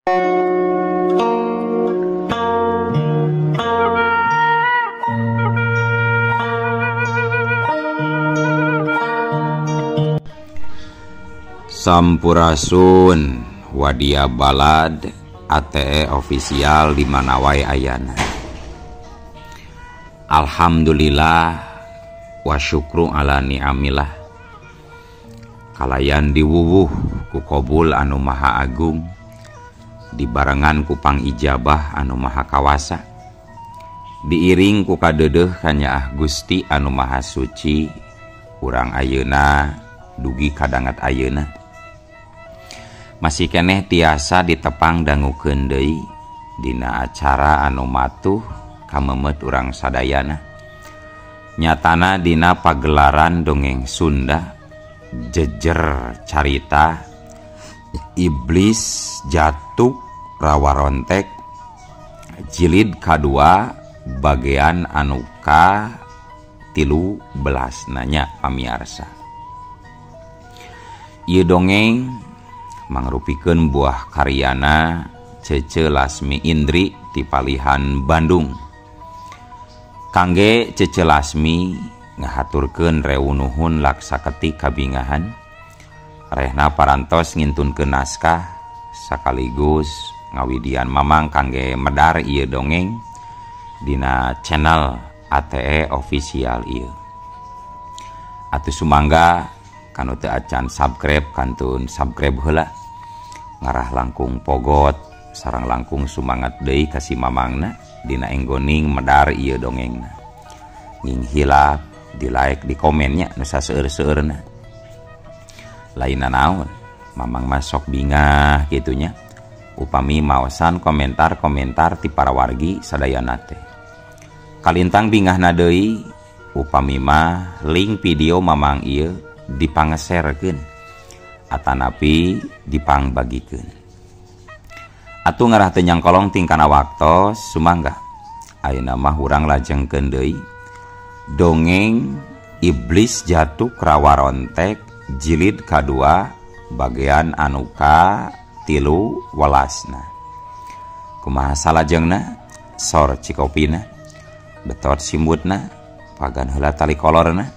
Sampurasun Wadia Balad ATE official di mana wae ayana. Alhamdulillah wa syukru ala ni'amillah. Kalayan diwuwuh ku qabul anu maha agung, dibarengan ku pangijabah anu maha kawasa, diiring ku kadeudeuh kanyaah Gusti anu maha suci urang ayeuna dugi kadangat ayeuna. Masih keneh tiasa ditepang dangukeun deui dina acara anu matuh kamemet urang sadayana. Nyatana dina pagelaran dongeng Sunda jejer carita Iblis Jatuk Rawarontek jilid kadua bagian anu ka 13 nanya pamiarsa. Ieu dongeng mangrupikeun buah karyana Cece Lasmi Indri ti palihan Bandung. Kangge Cece Lasmi ngahaturkeun reunuhun laksaketi kabingahan rehna parantos ngintunkeun naskah sakaligus ngawidian mamang kangge medar ieu dongeng dina channel ATE official ieu. Atuh sumangga kanu teu acan subscribe kantun subscribe heula, ngarah langkung pogot sareng langkung sumangat deui ka si mamangna dina enggoning medar ieu dongengna. Nging hilap di like di komennya nu saseueur-seueurna. Lainna naon mamang mah sok bingah kitu nya upami maosan komentar-komentar ti para wargi sadayana teh. Kalintang bingahna deui upami mah link video mamang ieu dipangeserkeun atanapi dipangbagikeun. Atuh ngarah teu nyangkolong tingkana waktos sumangga ayeuna mah urang lajengkeun deui dongeng Iblis Jatuk Rawarontek jilid kadua bagian anu ka 13. Kumaha salajengna? Sor cikopina, betot simbutna, pagan heula tali kolorna,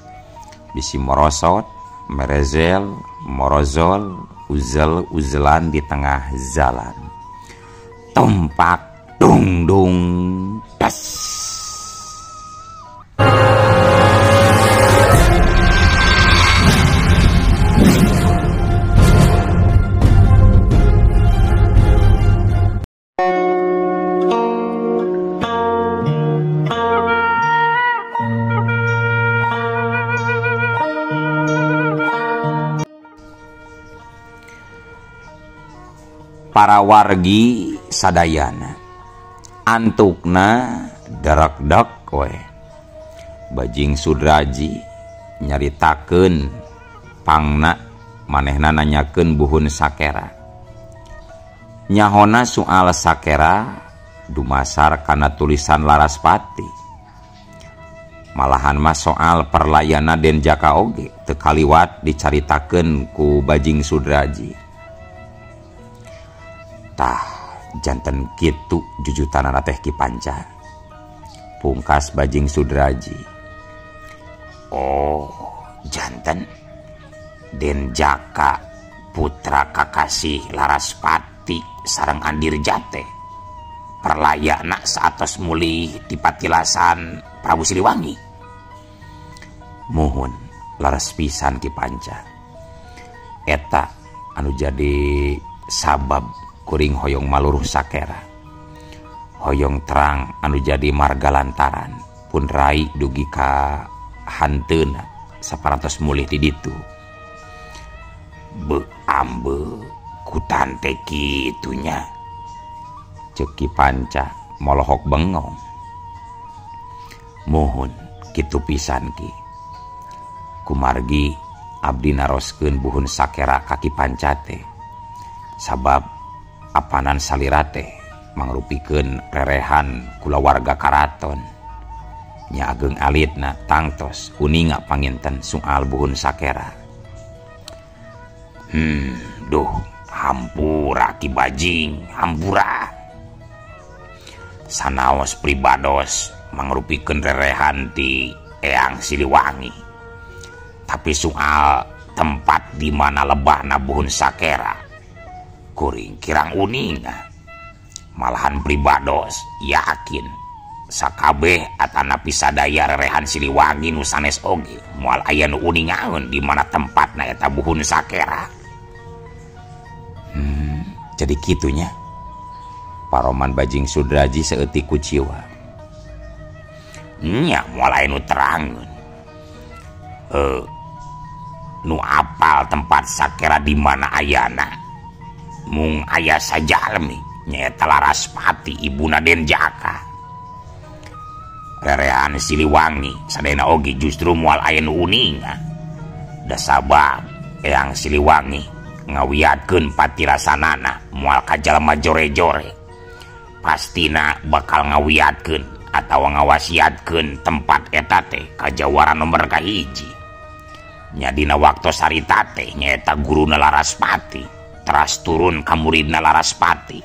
bisi morosot, merezel, morozol, uzel uzelan di tengah jalan. Tumpak dung dung tas. Para wargi sadayana antukna darak-dak we. Bajing Sudraji nyaritakeun pangna manehna nanyakeun buhun sakera. Nyahona soal sakera dumasar kana tulisan Laraspati. Malahan mah soal perlayana Den Jaka oge teu kaliwat dicaritakeun ku Bajing Sudraji. Tah janten kitu jujutanana teh Ki Panca. Pungkas Bajing Sudraji. Oh, janten Den Jaka putra kakasih Laraspati sareng Andirjate perlayana saatos mulih di patilasan Prabu Siliwangi. Muhun laras pisan Ki Panca. Eta anu jadi sabab kuring hoyong maluruh sakera, hoyong terang anu jadi marga lantaran pun rai dugi ka hanteuna saparantos mulih di ditu. Be ambe kutante kitunya, ceuk Ki Panca molohok bengong. Muhun kitu pisan Ki. Kumargi abdi naroskeun buhun sakera ka Ki Panca teh sabab apanan salirate mangrupikeun rerehan kulawarga karaton. Nya ageng alitna tangtos uninga panginten soal buhun sakera. Duh Hampura Ki Bajing, hampura. Sanaos pribados mangrupikeun rerehan ti Eyang Siliwangi. Tapi soal tempat di mana lebahna buhun sakera kuring kirang uninga. Malahan pribados yakin sakabeh atanapi sadaya rerehan Siliwangi nu sanes oge moal aya nu uningaeun di mana tempatna eta buhun sakera. Jadi kitunya. Paroman Bajing Sudraji saeutik kuciwa. Nya moal aya nu terangeun. Nu apal tempat sakera di mana ayana. Mung aya sajalmi nyaeta Laraspati ibuna Den Jaka. Rerehan Siliwangi sadayana oge justru moal aya nu uninga. Da sabab Eyang Siliwangi ngawiatkeun patirasanana moal ka jalma jore-jore. Pastina bakal ngawiatkeun atawa ngawasiatkeun tempat eta teh ka jawara nomor kahiji. Nya dina waktu sarita teh nyaeta guruna Laraspati, teras turun ka muridna Laraspati.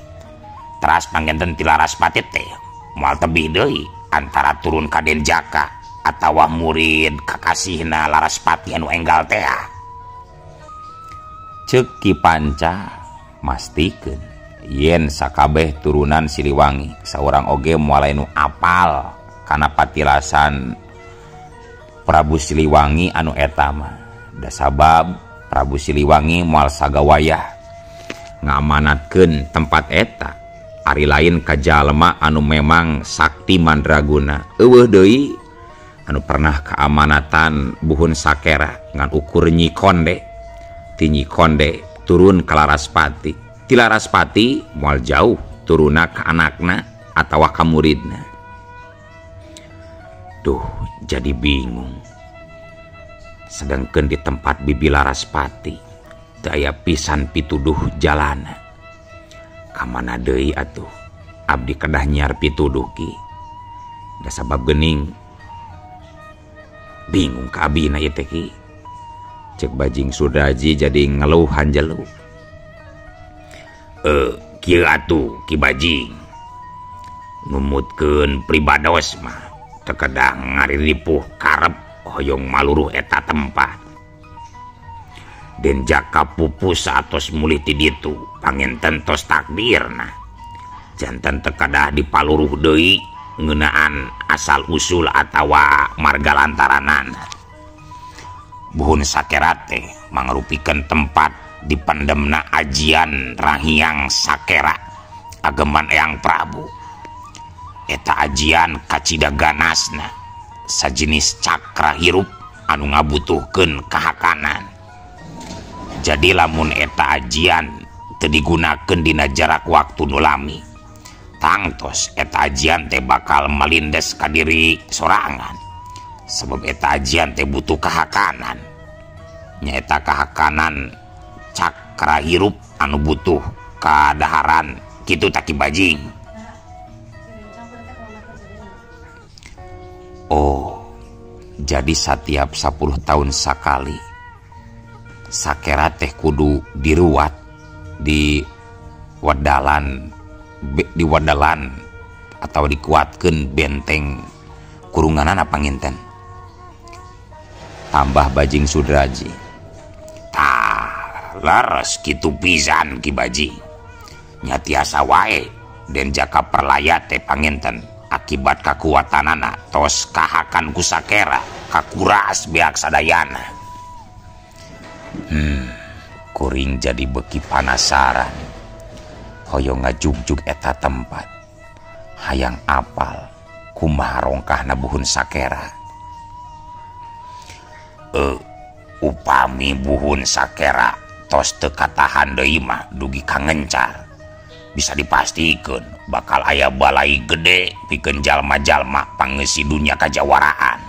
Teras pangenten ti Laraspati teh moal tebih deui antara turun ka Den Jaka atawa murid kakasihna Laraspati anu enggal teh. Ceuk Ki Panca mastikeun yen sakabeh turunan Siliwangi saurang oge moal aya nu apal kana patilasan Prabu Siliwangi anu eta mah. Da sabab Prabu Siliwangi moal sagawayah ngamanatkeun tempat eta ari lain ka jalma anu memang sakti mandraguna. Eueuh deui anu pernah kaamanatan buhun sakera ngan ukur Nyi Konde. Ti Nyi Konde turun ka Laraspati. Ti Laraspati moal jauh turunna ka anakna atawa ka muridna. Duh, jadi bingung. Sedangkan di tempat bibi Laraspati teu aya pisan pituduh jalana. Ka mana deui atuh abdi kedah nyiar pituduh ki. Da sabab geuning bingung ka abina ieu teh ki. Cek Bajing Sudraji jadi ngeluh hanjelu. Kieu atuh Ki Bajing. Numutkeun pribados mah teu kedah ngariripuh karep hoyong maluruh eta tempat. Den Jaka pupus atos mulih ti ditu panginten tos takdirna. Janten teu kedah dipaluruh deui ngeunaan asal usul atawa marga lantaranana. Buhun sakera teh mangrupikeun tempat dipendemna ajian Rahyang Sakera ageman Eyang Prabu. Eta ajian kacida ganasna sajenis cakra hirup anu ngabutuhkeun kahakanan. Jadi lamun eta ajian teu digunakeun dina jarak waktu nu lami, tangtos eta ajian teh bakal melindes ka diri sorangan. Sebab eta ajian teh butuh kahakanan. Nyaeta kahakanan cakra hirup anu butuh kadaharan kitu tak Ki Bajing. Oh, jadi setiap 10 tahun sakali sakera teh kudu diruat di wadalan atau dikuatkeun benteng kurunganana panginten. Tambah Bajing Sudraji. Tah, leres kitu pisan Ki Bajing. Nya tiasa wae Den Jaka Perlaya teh panginten akibat kakuatanana tos kahakan ku sakera kakuras beak sadayana. Kuring jadi beki panasaran. Hoyong ngajugjug eta tempat. Hayang apal kumaha rongkahna buhun sakera. Upami buhun sakera tos teu katahan deui mah dugi ka ngencar. Bisa dipastikeun bakal aya balai gede pikeun jalma-jalma pangeusi dunya kajawaraan.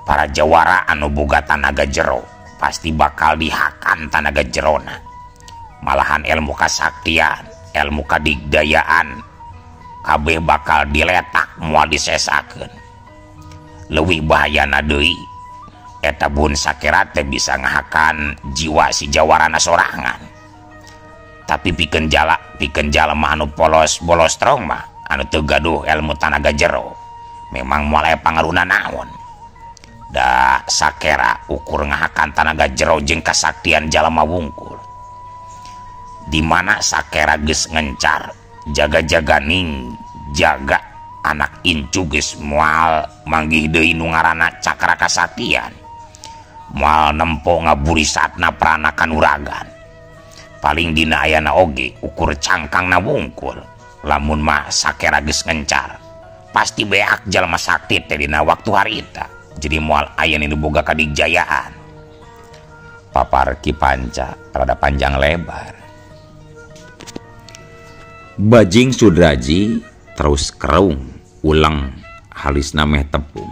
Para jawara anu boga tanaga jero pasti bakal dihakan tanaga jerona. Malahan ilmu kasaktian, ilmu kadigdayaan kabeh bakal diletak moal disesakeun. Leuwih bahayana deui eta buhun sakera teh bisa ngahakan jiwa si jawarana sorangan. Tapi pikeun jala pikeun jalma anu polos bolos strong mah anu teu gaduh ilmu tanaga jero memang moal aya pangaruhna naon. Da Sakera ukur ngahakan tanaga jero jeung kasaktian jalma wungkul. Di mana Sakera geus ngencar jaga-jaga ning jaga anak incu geus moal manggih deui nu ngaranna cakra kasaktian. Moal nempo ngaburisatna prana kanuragan. Paling dina ayana oge ukur cangkangna wungkul. Lamun mah Sakera geus ngencar pasti beak jalma sakti teh dina waktu harita. Jadi moal aya nu boga kadigjayaan. Papar Ki Panca rada panjang lebar. Bajing Sudraji terus kerung ulang halisna meh tepung.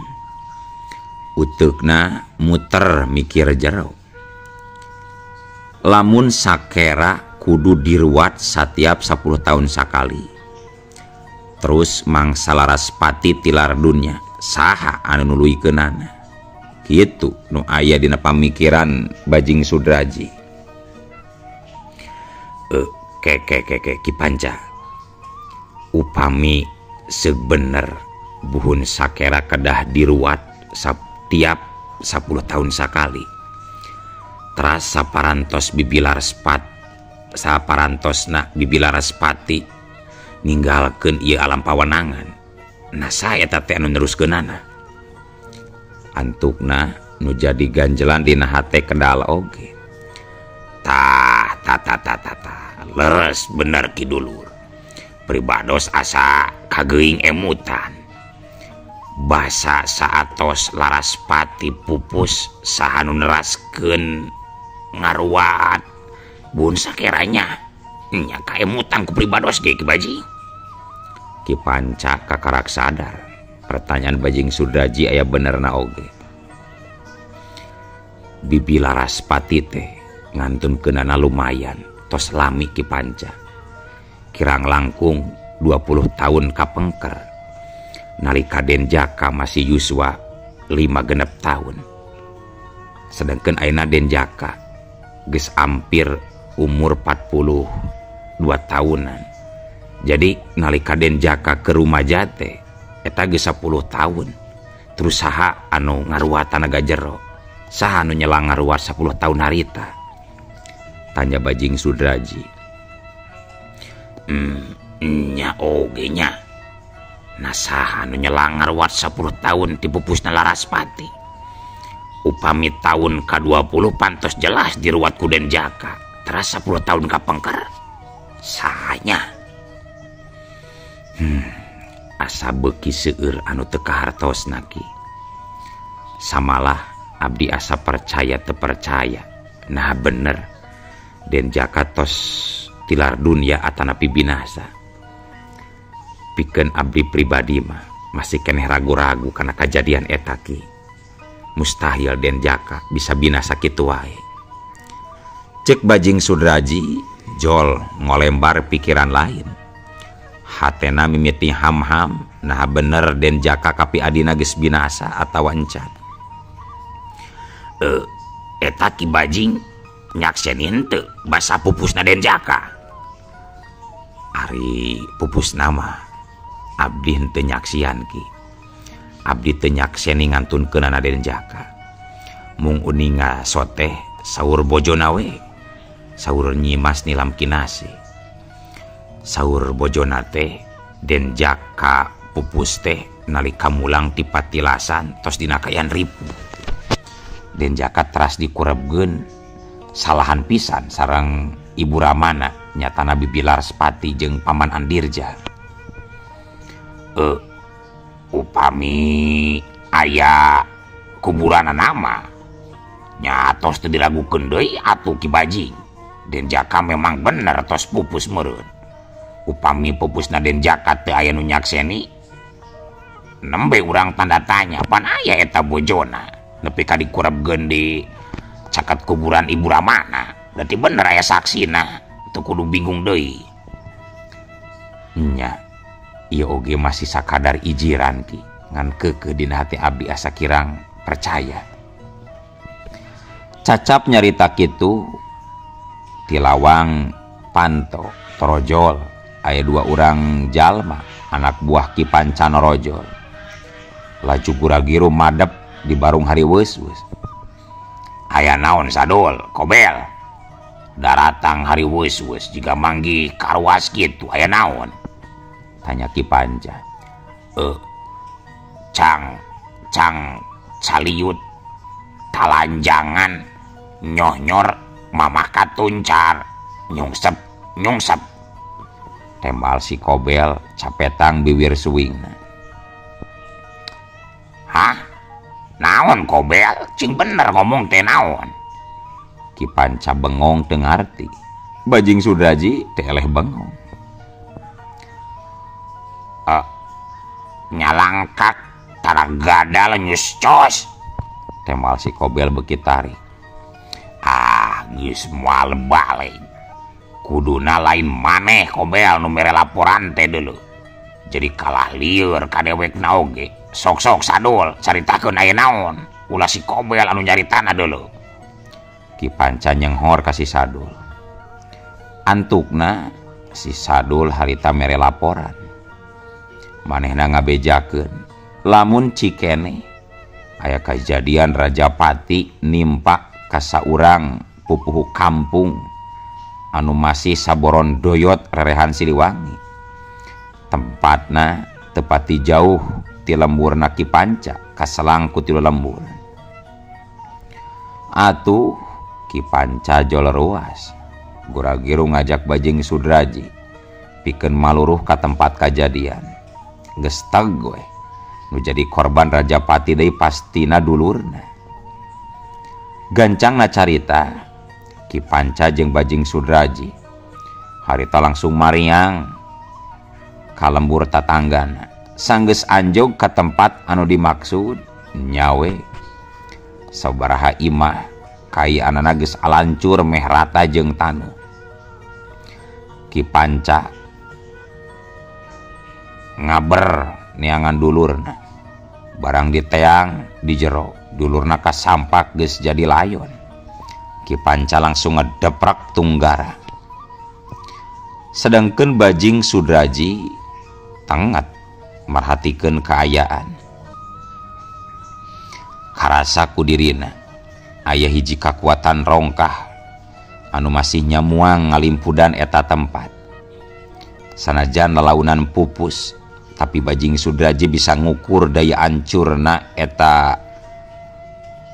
Uteukna muter mikir jero. Lamun Sakera kudu diruat setiap 10 tahun sakali. Terus mangsa Laraspati tilar dunya saha anu nuluykeunana. Kitu nu aya dina pamikiran Bajing Sudraji. Ke Ki Panca. Upami sebener buhun Sakera kedah diruat setiap 10 tahun sakali. Teras saparantos Bibi Laraspat saparantosna Bibi Laraspati ninggalkeun ieu alam pawenangan. Nah saha eta teh anu neruskeunana? Antukna nu jadi ganjelan dina hate kendal oge. Tah tah tah tah tah leres bener ki dulur. Pribados asa kageuing emutan. Basa saatos Laraspati pupus saha nu neraskeun ngaruat bun Sakeranya nya kaemutan ku pribados ge Ki Bajing. Ki Panca kakarak sadar pertanyaan Bajing Sudraji aya benerna oge. Bibi Laraspati teh ngantunkeunana lumayan tos lami Ki Panca. Kirang langkung 20 tahun kapengker. Nalika Den Jaka masih yuswa 5 genep tahun. Sedangkan ayeuna Den Jaka geus hampir umur 42 tahunan. Jadi nalika Den Jaka ke rumaja teh eta geus 10 tahun. Terus saha anu ngaruat tanaga jero? Saha anu nyelang ngaruat 10 tahun harita? Tanya Bajing Sudraji. Nya oge nya. Nah saha anu nyelang ngaruat 10 tahun ti pupusna Laraspati. Upami tahun ka-20 pantos jelas diruat ku Den Jaka. Teras 10 tahun kapengker. Sahanya. Asa beuki seueur anu teu kahartosna ki. Samalah abdi asa percaya teu percaya. Nah bener Den Jaka tos tilar dunia atanapi binasa. Pikeun abdi pribadi mah masih keneh ragu-ragu kana kajadian eta ki. Mustahil Den Jaka bisa binasa kitu wae. Cek Bajing Sudraji jol ngolembar pikiran lain. Hatena mimiti ham-ham, nah bener Den Jaka kapi adina geus binasa atawa encan. Eta Ki Bajing nyakseni henteu basa pupusna Den Jaka. Ari pupusna mah abdi henteu nyaksian ki. Abdi teu nyakseni ngantunkeunana Den Jaka. Mung uninga soteh saur bojona we. Saur Nyi Mas Nilam Kinasih. Saur bojona teh Den Jaka pupus teh nalika mulang ti patilasan tos dina kaayaan ripuh. Den Jaka teras dikurebkeun salahan pisan sareng Ibu Ramana nyatana Bibi Laraspati jeung Paman Andirja. Upami aya kuburanna nama nya tos teu diragukeun deui atuh Ki Bajing. Den Jaka memang bener tos pupus meureun. Upami pupusna Den Jaka teu aya nu nyakseni nembe urang tanda tanya pan aya eta bojona nepi ka dikurebkeun di caket kuburan Ibu Ramana. Berarti bener aya saksina teu kudu bingung deui. Nya ieu oge masih sakadar ijiran ki ngan keukeuh dina hati abdi asa kirang percaya. Cacap nyarita kitu ti lawang Panto torojol aya dua urang jalma anak buah Ki Panca norojol. Laju guragiru madep di barung hariweus-weus. Aya naon Sadul, Kobel? Daratang hariweus-weus jiga manggih karuas kitu, aya naon? Tanya Ki Panca. Cang cang caliut talanjangan nyohnyor mamah katuncar nyungsep nyungsep. Tembal si Kobel capetang biwir suwingna. Hah? Naon Kobel? Cing bener ngomong teh naon? Ki Panca bengong teu ngarti. Bajing Sudraji teh eleh bengong. Nyalangkak tara gadal nyuscos. Tembal si Kobel beuki tarik. Ah, geus moal balik. Kuduna lain maneh Kobel nu mere laporan teh deuleu. Jadi kalah lieur ka dewekna oge. Sok-sok Sadul caritakeun aya naon. Ulah si Kobel anu nyaritana deuleu. Ki Panca nyenghor ka si Sadul. Antukna si Sadul harita mere laporan. Manehna ngabejakeun lamun cikene aya kajadian Rajapati nimpa ka saurang pupuhu kampung anu masih saboron doyot rerehan Siliwangi. Tempatna tepati jauh ti lemburna Ki Panca kaselang ku tilu lembur. Atuh Ki Panca jol ruas. Guragiru ngajak Bajing Sudraji pikeun maluruh ka tempat kajadian. Geus teg we nu jadi korban Rajapati deui pastina dulurna. Gancangna carita Ki Panca jeung Bajing Sudraji harita langsung mariang ka lembur tatanggana. Sanggeus anjog ka tempat anu dimaksud nyawe sabaraha imah kaianana geus alancur meh rata jeung taneuh. Ki Panca ngaber neangan dulurna. Barang diteang di jero dulurna kasampak geus jadi layon. Ki Panca langsung ngedeprak tunggara. Sedangkeun Bajing Sudraji tenget merhatikeun kaayaan. Karasa ku dirina aya hiji kakuatan rongkah anu masih nyamuang ngalimpudan eta tempat. Sanajan lalaunan pupus, tapi Bajing Sudraji bisa ngukur daya ancurna eta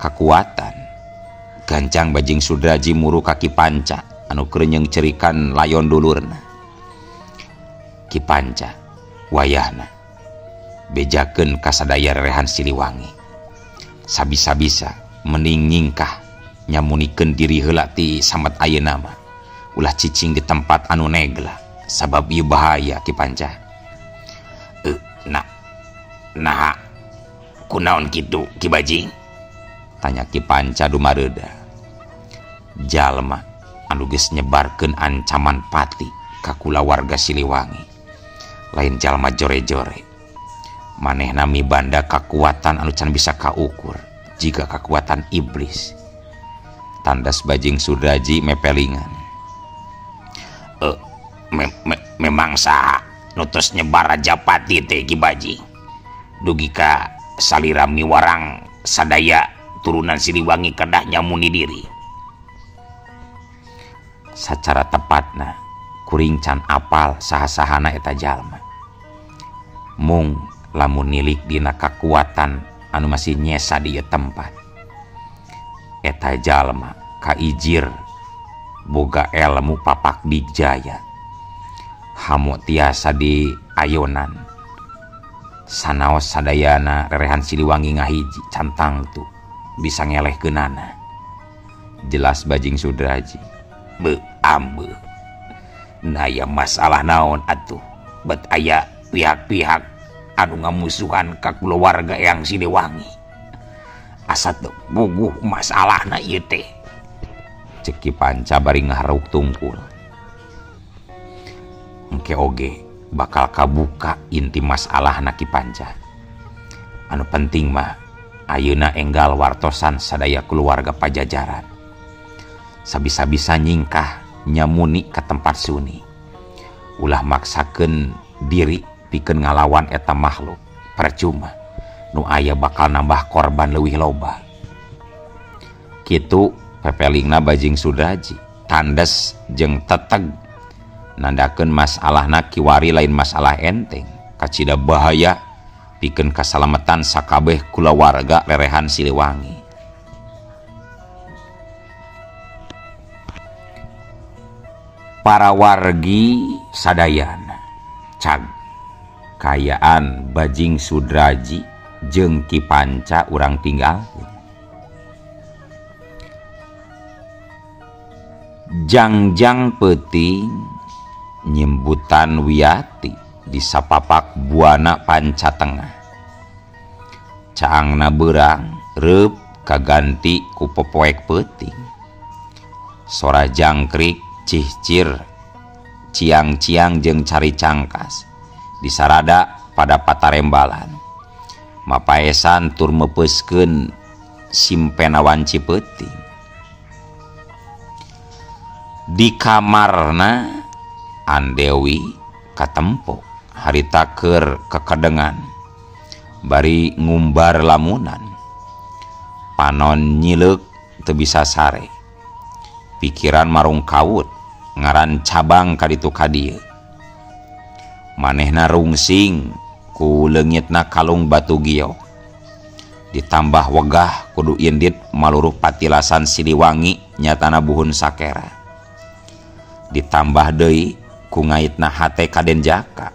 kakuatan. Gancang Bajing Sudraji muru ka Ki Panca anu keur cerikan layon dulurna. Ki Panca wayahna bejakeun ka sadaya rerehan Siliwangi. Sabisa-bisa mending nyingkah nyamunikeun diri heula ti samet ayeuna mah. Ulah cicing di tempat anu negla sabab ieu bahaya Ki Panca. Nah kunaon kitu Ki Bajing? Tanya Ki Panca dumareuda. Jalma anu geus nyebarkeun ancaman pati ka kulawarga Siliwangi lain jalma jore-jore. Manehna mibanda kakuatan anu can bisa kaukur jiga kakuatan iblis. Tandas Bajing Sudraji mepelingan. Memang saha nu tos nyebar Rajapati teh Ki Bajing? Dugi ka salira miwarang sadaya turunan Siliwangi kedah nyamuni diri. Sacara tepatna kuring can apal saha-sahana eta jalma. Mung lamun nilik dina kakuatan anu masih nyesa di ieu tempat. Eta jalma kaijir boga elmu papak dijaya. Hamu tiasa di ayonan. Sanaos sadayana rerehan Siliwangi ngahiji cantang tu bisa ngelehkeunana. Jelas Bajing Sudraji. Be ambe. Naya masalah naon atuh? Bet aya pihak-pihak anu ngamusuhan ka kulawarga Eyang Siliwangi. Asa teu puguh masalahna ieu teh. Cek Ki Panca bari ngaharuk tungkul. Engke oge bakal kabuka inti masalahna Ki Panca. Anu penting mah ayeuna enggal wartosan sadaya keluarga Pajajaran. Sabisa-bisa nyingkah Nyamuni ka tempat suni. Ulah maksakeun diri pikeun ngalawan eta makhluk. Percuma nu aya bakal nambah korban leuwih loba. Kitu pepelingna Bajing Sudraji tandes jeung teteg nandakeun masalahna kiwari lain masalah enteng, kacida bahaya pikeun kasalametan sakabeh kulawarga rerehan Siliwangi. Para wargi sadayana cag kayaan Bajing Sudraji jeung Ki Panca urang tinggalkeun. Jangjang peuting nyimbutan Wiyati di sapapak buana Panca Tengah. Caangna beurang reup kaganti ku popoek peuting. Sora jangkrik cihcir ciang-ciang jeung cari cangkas disarada pada patarembalan. Mapaesan tur meupeuskeun simpena wanci peuting. Di kamarna Andewi katempo harita keur kekedengan bari ngumbar lamunan. Panon nyileuk teu bisa sare. Pikiran marung kawut ngaran cabang ka ditu ka dieu. Manehna rungsing ku leungitna kalung batu giok. Ditambah wegah kudu indit maluruh patilasan Siliwangi nyatana buhun sakera. Ditambah deui ku ngaitna hate ka Denjaka.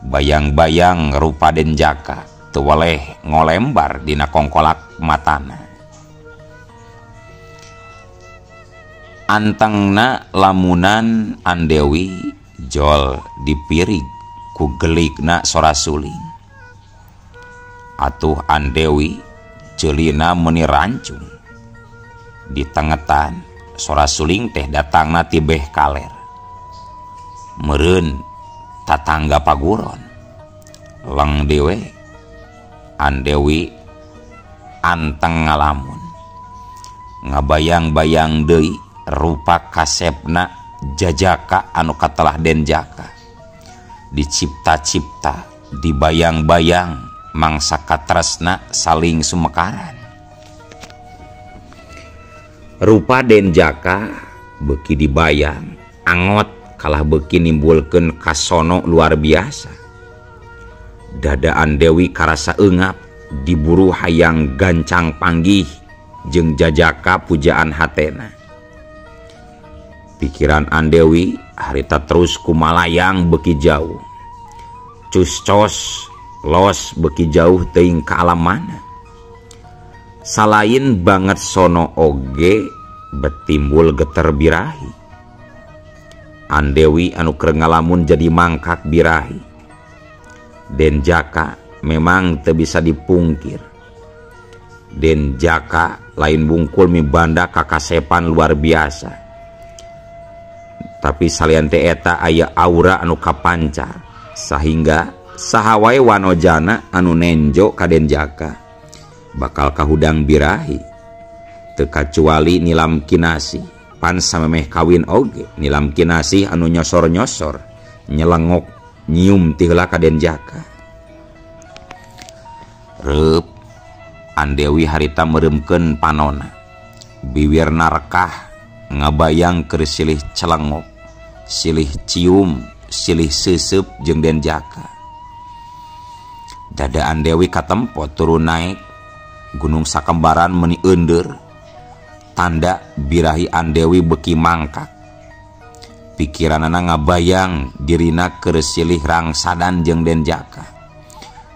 Bayang-bayang rupa Denjaka teu weleh ngolembar dina kongkolak matana. Antengna lamunan Andewi jol dipirig ku gelikna sora suling. Atuh Andewi ceulina meuni rancung. Ditengetan sora suling teh datangna ti beh kaler. Meureun tatangga paguron. Leng dewe Andewi anteng ngalamun. Ngabayang-bayang deui rupa kasepna jajaka anu katelah Denjaka. Dicipta-cipta, dibayang-bayang mangsa katresna saling sumekaran. Rupa Denjaka beuki dibayang, angot kalah beuki nimbulkeun kasono luar biasa. Dada Andewi karasa eungap, diburu hayang gancang panggih jeung jajaka pujaan hatena. Pikiran Andewi harita terus kumalayang beuki jauh. Cus-cos los beuki jauh teuing ka alam mana. Salain banget sono oge betimbul geter birahi. Andewi anu keur ngalamun jadi mangkak birahi. Denjaka memang teu bisa dipungkir. Denjaka lain bungkul mibanda kakasepan luar biasa. Tapi salian teh eta aya aura anu kapancar sahingga saha wae wanojana anu nenjo ka Denjaka bakal kahudang birahi. Teu kacuali Nilam Kinasih, pan samemeh kawin oge Nilam Kinasih anu nyosor-nyosor nyelengok nyium ti heula ka Denjaka. Reup Andewi harita meureumkeun panona. Biwirna rekah ngabayang keur silih celengok, silih cium, silih seuseup jeung Denjaka. Dada Andewi katempo turun naik gunung sakembaran meuni eundeur. Tanda birahi Andewi beuki mangkak. Pikiranana ngabayang dirina keur silih rangsadan jeung Denjaka.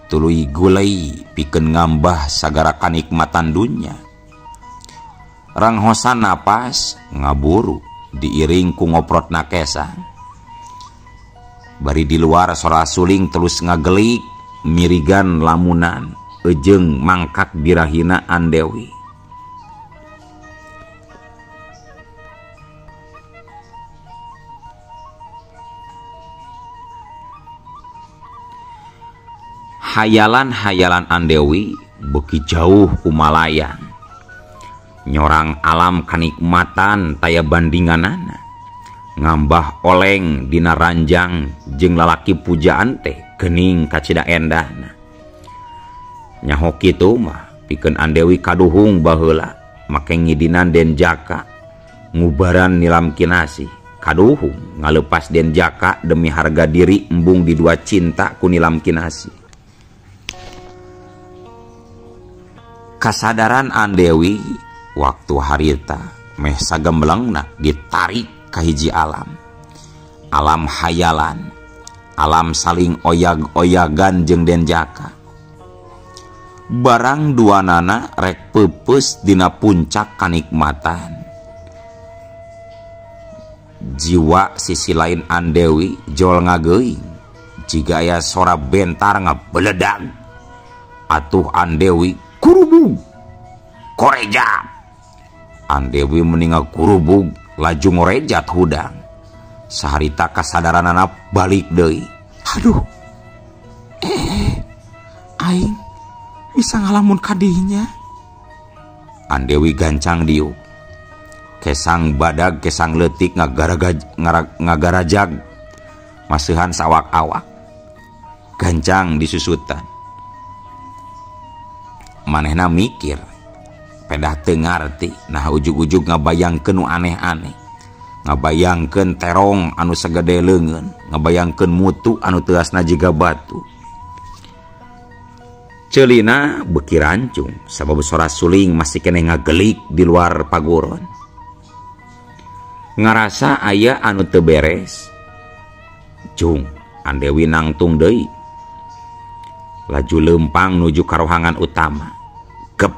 Tuluy gulei pikeun ngambah sagara kanikmatan dunya. Ranghosan napas ngaburu diiring ku ngoprotna kesang. Bari di luar sora suling terus ngagelik mirigan lamunan ejeung mangkak birahina Andewi. Hayalan-hayalan Andewi beuki jauh kumalayang. Nyorang alam kanikmatan taya bandinganana. Ngambah oleng dina ranjang jeung lalaki pujaan teh geuning kacida endahna. Nyaho kitu mah pikeun Andewi kaduhung baheula make ngidinan Den Jaka ngubaran Nilam Kinasih kaduhung ngalepas Den Jaka demi harga diri embung di dua cinta ku Nilam Kinasih. Kasadaran Andewi waktu harita meh sagemblengna ditarik ka hiji alam. Alam hayalan, alam saling oyag-oyagan jeung Den Jaka. Barang duanana rek peupeus dina puncak kanikmatan. Jiwa sisi lain Andewi jol ngageuing jiga aya sora bentar ngabeledag. Atuh Andewi kurubug korejat. Andewi meninga kurubug laju ngorejat hudang. Saharita kasadaranana balik deui. Aduh, aing bisa ngalamun kadinya. Andewi gancang diuk. Kesang badag kesang leutik ngagarajag masihan sawak-awak. Gancang disusutan. Manehna mikir pedah teu ngarti, nah ujug-ujug ngabayangkeun nu aneh-aneh. Ngabayangkeun terong anu sagede leungeun, ngabayangkeun mutu anu teuasna jiga batu. Ceulina beuki rancung sabab sora suling masih keneh ngagelik di luar paguron. Ngarasa aya anu teu beres. Jung, Andewi nangtung deui. Laju leumpang nuju ka rohangan utama. Gep.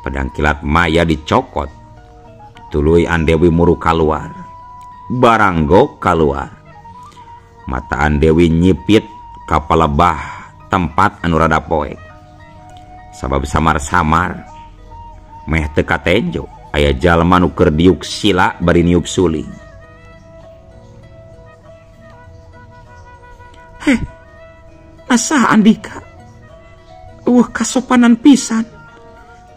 Pedang kilat maya dicokot. Tuluy Andewi muru kaluar. Baranggok kaluar. Mata Andewi nyipit ka palebah tempat anu rada poek. Sabab samar-samar meh teu katenjo aya jalma nu keur diuk sila bari niup suling. Heh, asa Andika eueuh kasopanan pisan.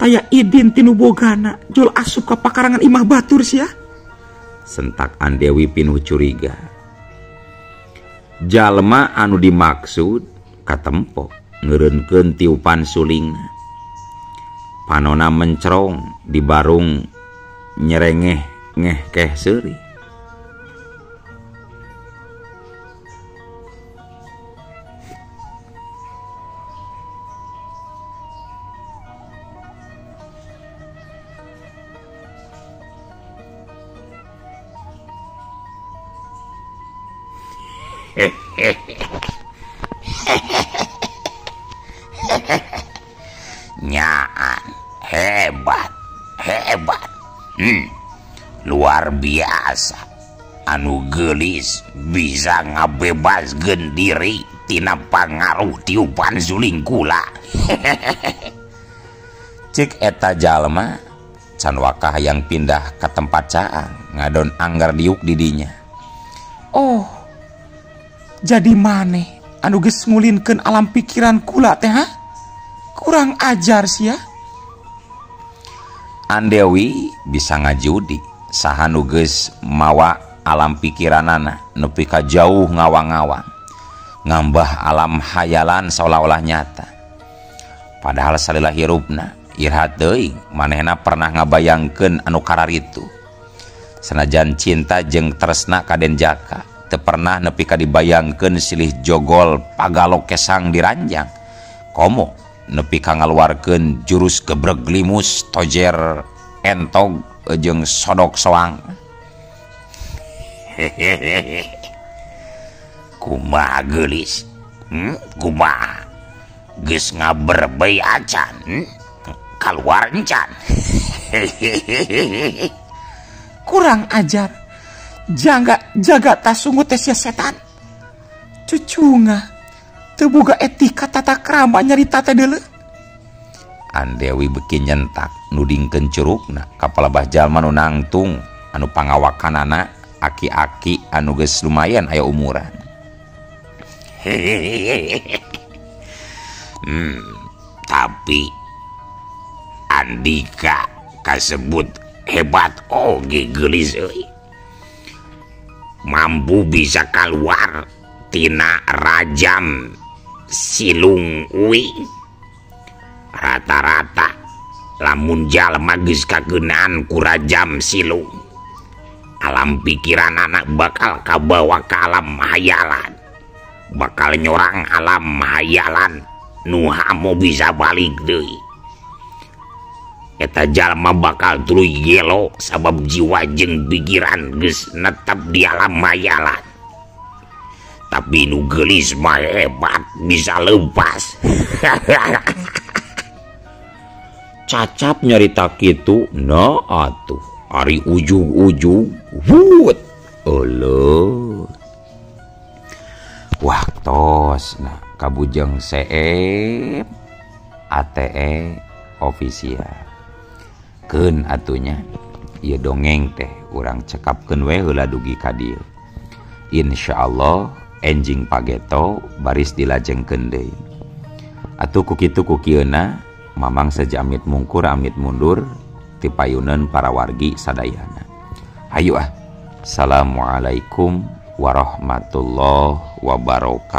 Taya idin tinu bogana jol asup ka pakarangan imah batur sia. Sentak Andewi pinuh curiga. Jalma anu dimaksud katempo ngeureunkeun tiupan sulingna. Panona mencerong di barung nyerengeh ngehkeh seuri. Nyaan hebat, hebat, luar biasa. Anu geulis bisa ngabebaskeun diri tina pangaruh tiupan suling kula. Cek eta jalma can wakah yang pindah ke tempat caang ngadon anggar diuk didinya. Oh, jadi maneh anu geus ngulinkeun alam pikiran kula teh ha? Kurang ajar sia. Andewi bisa ngajudi saha nu geus mawa alam pikiranana nepi ka jauh ngawang-ngawang, ngambah alam hayalan seolah-olah nyata. Padahal salila hirupna iraha teuing manehna pernah ngabayangkeun anu kararitu. Sanajan cinta jeung tresna ka Den Jaka teu pernah nepi ka dibayangkeun silih jogol pagalok kesang diranjang. Komo nepi ka ngaluarkeun jurus gebreg limus tojer entog jeung sodok soang. Kumaha geulis? Kumaha? Geus ngaberbei acan, kaluar encan. Kurang ajar. Jaga tas sungguh teh sia setan. Cucunga teu boga etika tata krama nyarita teh deuleu. Andewi beuki nyentak nudingkeun curugna ka palebah jalma nu nangtung anu pangawakanana aki-aki anu geus lumayan aya umuran. Tapi Andika kasebut hebat oge geulis euy. Mampu bisa keluar tina rajam silung uing. Rata-rata lamun jalma geus kageunaan ku rajam silung, alam pikiran anak bakal kabawa ka alam hayalan, bakal nyorang alam hayalan nu hamo bisa balik deui. Eta jalma bakal tuluy gelo sabab jiwa jeung pikiran geus netep di alam hayalan. Tapi nu geulis mah hebat bisa lepas. Cacap nyarita kitu na atuh ari ujug-ujug wut euleuh. Waktos nah kabujeng seep ATE official. Keun atunya ieu dongeng teh urang cekapkeun we heula dugi ka dieu. Insyaallah enjing pageto baris dilajengkeun deui. Atuh ku kitu ku kieuna mamang saja amit mungkur amit mundur ti payuneun para wargi sadayana. Hayu ah. Assalamualaikum warahmatullahi wabarakatuh.